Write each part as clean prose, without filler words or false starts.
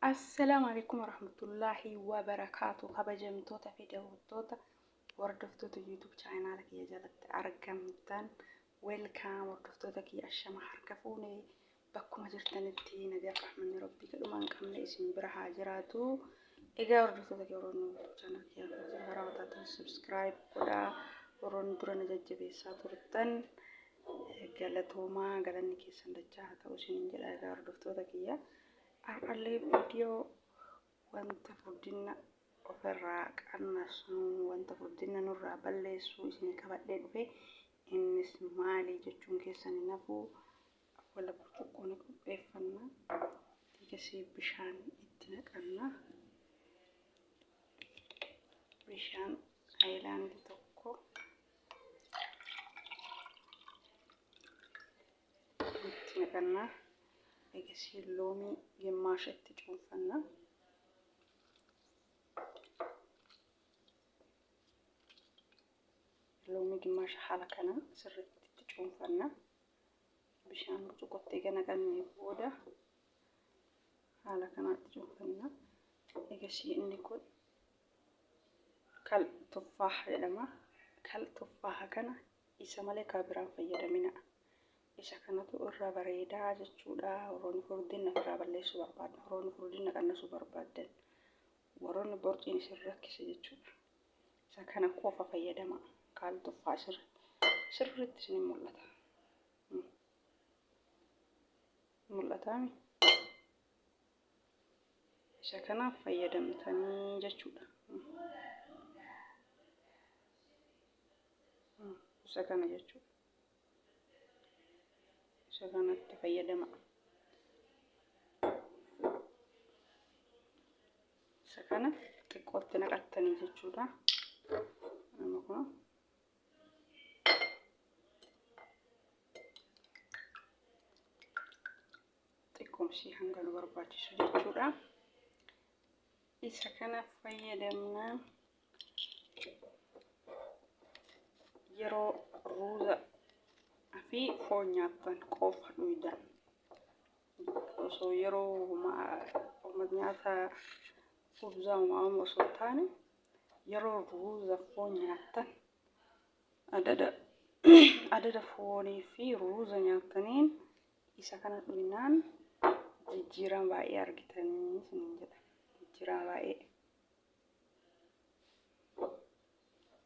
Assalaamu alaikum warahmatullaahi wabarakaatu. Kabajamtoota fi daawwattoota, hordoftoota YouTube chaanaala kiyya jalatti argamtan, welcome. Hordoftoota kiyya, ashama harka fuune. Bakkuma jirtanitti nagaa fi rahmanni rabbii kadhuma hin qabne isin bira haa jiraatu. Egaa hordoftoota kiyya, warroonni YouTube chaanaala kiyya haarawaa taatan subscribe godhaa. Warroonni dura na jajjabeessaa turtan galatoomaa, galanni keessan dachaa haa ta'u isiniin jedha. Egaa hordoftoota kiyya, har'allee viidiyoo wanta furdina ofirraa qannasnu, wanta furdina nurraa balleessu isin qabadhee dhufe. Innis maali jechuun keessan hin hafu. Awwala burcuqqoo ni qopheeffanna. Eegasii bishaan itti naqanna. Bishaan ayilaandii tokko itti naqanna. Eegasii loomii gimmaasha itti cuunfanna. Loomii gimmaasha haala kanaan sirriitti itti cuunfanna. Bishaan burcuqqootti eega naqannee booda haala kanaan itti cuunfanna. Eegasii inni kun kal tuffaaha jedhama. Kal tuffaaha kana isa malee kan biraan fayyadamina. Isa kanatu irra bareedaa jechuudha. Warroonni furdina ofirraa balleessuu barbaadan, warroonni furdina qannasuu barbaadan, warroonni borciin isin rakkise jechuudha. Isa kana qofa fayyadama. Kaal tuffaa sirriitti isin mul'ata. Mul'ataami? Isa kanaaf fayyadamtanii jechuudha. Isa kana jechuudha. Isa kanatti fayyadama. Isa kana xiqqootti naqattanii jechuudha. Amma kun xiqqoomsii hanga nu barbaachisu jechuudha. Isa kana fayyadamna. Yeroo ruuza fi foon nyaattan qofa dhuydan. Osoo yeroo nyaata kubzaa uumamu osoo hin taane, yeroo ruuza foon nyaattan, adada adada foonii fi ruuza nyaattaniin isa kana dhuynaan jijjiirama baay'ee argitanii isiniin jedha. Jijjiirama baay'ee.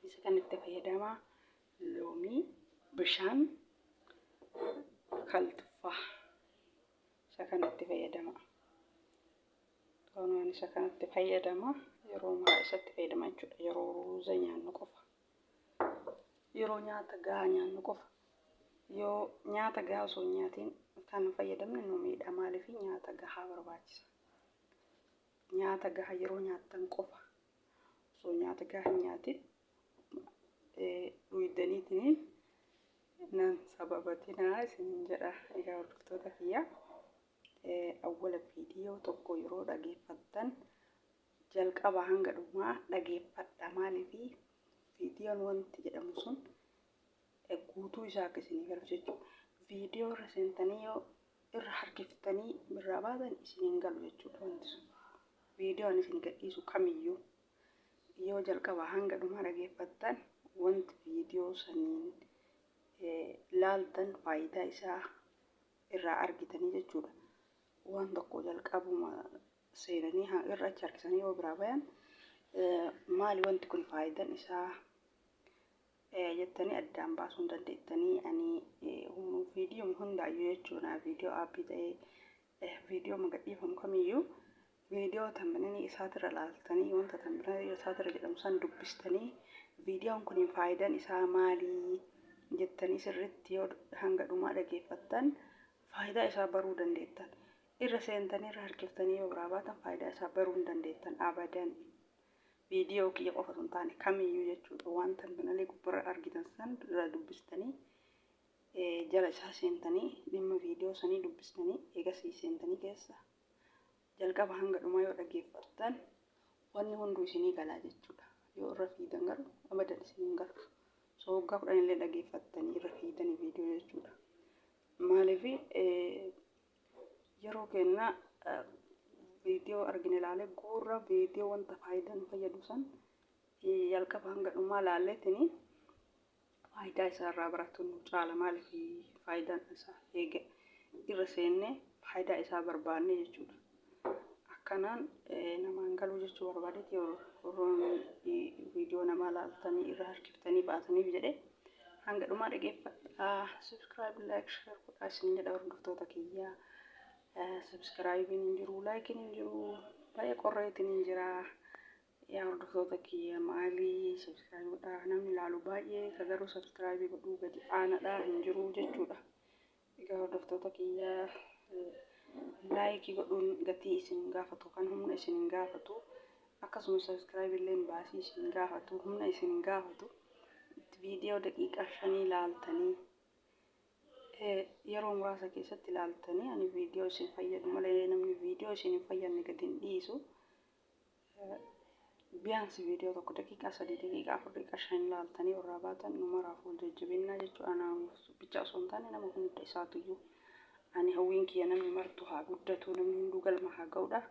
Isa kanatti fayyadama. Loomii, bishaan, kaltuffaa isa kanatti fayyadama. Toonaan isa kanatti fayyadama. Yeroo maraa isatti fayyadama jechuudha. Yeroo ruuza nyaannu qofa. Yeroo nyaata gahaa nyaannu qofa. Yoo nyaata gahaa osoo hin nyaatiin kan fayyadamne nu miidha. Maaliif? Nyaata gahaa barbaachisa. Nyaata gahaa yeroo nyaattan qofa. Osoo nyaata gahaa hin nyaatin dhuydaniitiin nan sababatinaa isiniin jedha. Egaa hordoftoota kiyya, awwala viidiyoo tokko yeroo dhageeffattan jalqaba hanga dhumaa dhageeffadha. Maaliif? Viidiyoon wanti jedhamu sun guutuu isaa akka isinii galuuf jechuudha. Viidiyoo irra seentanii yoo irra harkiftanii irraa baatan isin hin galu jechuudha wanti sun. Viidiyoon isin gadhiisu kamiyyuu yoo jalqaba hanga dhumaa dhageeffattan, wanti viidiyoo saniin laaltan faayidaa isaa irraa argitanii jechuudha. Waan tokko jalqabuma seenanii irra achi harkisanii yoo biraa bayan, maali wanti kun faayidaan isaa jettanii addaan baasuu hin dandeettanii. Ani viidiyoo hundaayyuu jechuudha, viidiyoo aappii ta'ee viidiyoo gadhiifamu kamiyyuu, viidiyoo thumbnailii isaatirra laaltanii, wanta thumbnailii isaatirra jedhamu san dubbistanii, viidiyoon kun faayidaan isaa maalii jettanii sirriitti yoo hanga dhumaa dhageeffattan faayidaa isaa baruu dandeettan. Irra seentanii irra harkiftanii yoo biraa baatan faayidaa isaa baruu hin dandeettan abadan. Viidiyoo kiyya qofa osoo hin taane kamiyyuu jechuudha. Waan thumbnailii gubbarra argitan san irra dubbistanii, jala isaa seentanii, dhimma viidiyoo sanii dubbistanii, eegasii seentanii keessa jalqaba hanga dhumaa yoo dhageeffattan wanni hunduu isinii galaa jechuudha. Yoo irra fiidan garuu abadan isin hin galu. So waggaa 10 illee dhageeffattanii irra fiidanii viidiyoo jechuudha. Maaliif? Yeroo kenna Viidiyoo argine laalee guurra viidiyoo wanta faayidaa nu fayyadu san jalqaba hanga dhumaa laalleetini faayidaa isaa irraa baratuun nu caala. Maaliif faayidaan isaa eega irra seennee faayidaa isaa barbaanne jechuudha. Akkanaan namaan galuu jechuu barbaadeeti warroonni viidiyoo namaa laaltanii irra harkiftanii baataniif jedhe hanga dhumaa dhageeffadhaa. Subscribe, like, share godhaa isin jedha hordoftoota kiyyaa. Subscribe hin jiru, like hin jiru, baay'ee qorreetiin hin jira. Yaa hordoftoota kiyya maalii subscribe godhaa namni laalu baay'ee ka garuu subscribe godhuu gadi aanadha hin jiru jechuudha. Egaa hordoftoota kiyya like godhuun gatii isin gaafatu kan humna isin hin gaafatu akkasuma subscribe illee baasii isin gaafatu humna isin hin gaafatu. Viidiyoo daqiiqaa 5 laaltanii yeroo muraasa keessatti laaltanii ani viidiyoo isin fayyadu malee namni viidiyoo isin hin fayyadne gadi hin dhiisu. Biyaansi viidiyoo tokko daqiiqaa 3, daqiiqaa 4, daqiiqaa 5 laaltanii irraa baatan nu maraaf wal jajjabeennaa jechuudha. Ana bichaa osoo hin taane nama hunda isaatuyyuu ani hawwiin kiyya namni martu haa guddatu namni hunduu galma haa ga'uudha.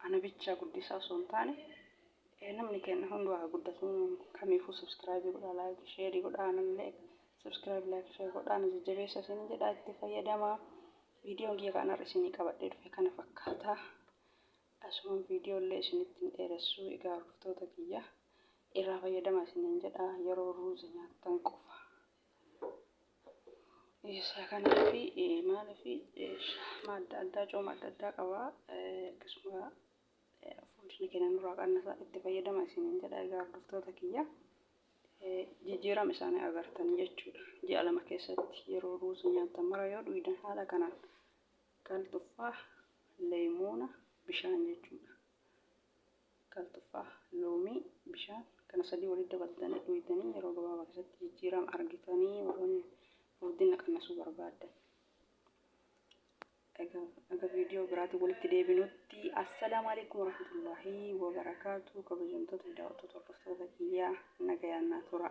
Ana bichaa guddisaa osoo hin taane namni keenya hunduu haa guddatu. Kamiifuu subscribe godhaa like share godhaa anallee subscribe like share godhaa na jajjabeessa isin jedhaa itti fayyadamaa. Viidiyoon kiyya kan har'a isinii qabadhee dhufe kana fakkaata. Asuma viidiyoo illee isinitti hin dheeressu egaa hordoftoota kiyya irraa fayyadamaa isiniin jedha yeroo ruuza nyaattan qofa. Isa kanaafi maaliif shaama adda addaa cooma adda addaa qaba akkasuma furdina keenya nurraa qannasa itti fayyadama isiniin jedha egaa hordoftoota kiyya jijjiirama isaanii agartan jechuudha. Ji'a 2 keessatti yeroo ruuza nyaattan mara yoo dhuydan haala kanaan kal tuffaa leemuuna bishaan jechuudha. Kal tuffaa loomii bishaan kana sadii walitti dabaltanii dhuydanii yeroo gabaabaa keessatti jijjiirama argitanii warroonni furdina qannasuu barbaaddan. Egaa viidiyoo biraatiin walitti deebinutti assalaamu alaikum warahmatullaahi wabarakaatu kabajamtoota daawwattoota hordoftoota kiyyaa nagayaan naa tura.